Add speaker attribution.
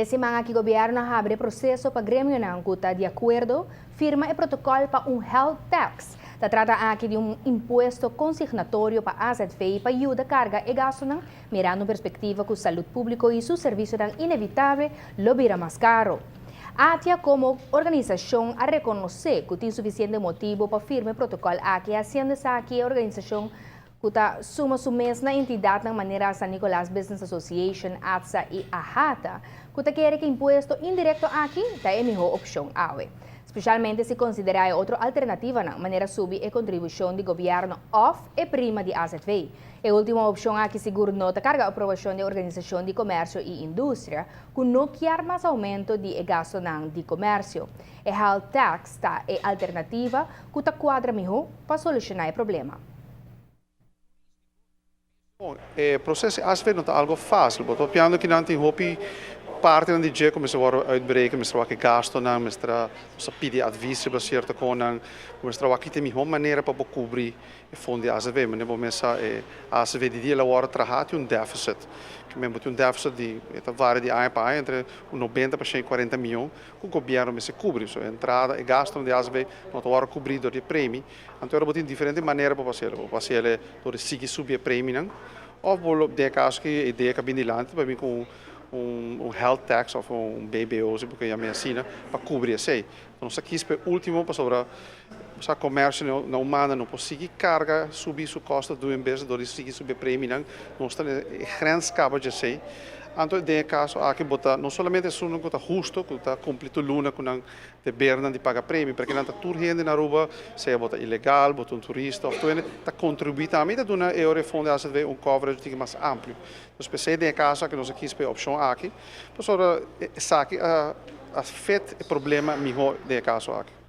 Speaker 1: E siman aki gobierno a habri proceso pa gremionan cu ta di acuerdo firma e protocol pa un health tax. Ta trata aki di un impuesto consignatorio pa AZV pa yuda carga e gastonan, mirando perspectiva cu salud publico y su servicionan inevitabel lo bira mas caro. ATIA como organisacion a reconoce cu tin suficiente motibo pa firma e protocol aki, haciendo esaki e organisacion cu ta suma su mes na entidadnan manera San Nicolas Business Association, ATSA y AHATA, cu ta kere cu impuesto indirecto aki ta e miho opcion awe. Specialmente si considera otro alternativanan, manera subi e contribucion di gobierno of e prima di AZV. E ultimo opcion aki sigur no ta carga aprobacion di Organisacion di Comercio y Industria, cu no kier mas aumento di gastonan di comercio. E health tax ta e alternativa cu ta cuadra miho pa soluciona e problema.
Speaker 2: Bon, e proceso AZV no ta algo facil, bo ta papiando cu nan tin hopi parti di dje cu mester wordo uitbreken, mester wak gastonan, mester sa pidi advies riba cierto cosnan, mester wak e miho manera pa cubri e fondo di AZV, ma bo mesa e AZV di dia awor traha un deficit, cu mesmo tin un deficit di ta varia di aña pa aña entre 90 pa 140 miyon, cu gobierno mester cubri, so entrada y gasto di AZV no ta wordo cubri door di premie. Anto, bo tin diferente manera pa haci, pa haci door sigui subi premie, no? Of den caso cu e idea cu bin dilanti pa bin cu un health tax of un BBO, si por yama asina, pa cubri esey. Anto, nos aki e ultimo pasobra e comercio no humano no por sigui carga subi su costo di un bes door sigui subi premie, no nos ta grens caba di esey. Anto, den caso aki bo ta no solamente e cu ta husto, cu ta cumpli luna cu nan debernan di paga premie, pasobra nan ta tur hende na Aruba, sea bo ta ilegal, bo ta un turista, of tur ta contribui tambe ta duna e fondo AZV un coverage di mas amplio. Anto, p'esey den caso cu nos a kies e opcion aki, pasobra esaki a fit e problema miho den caso aki.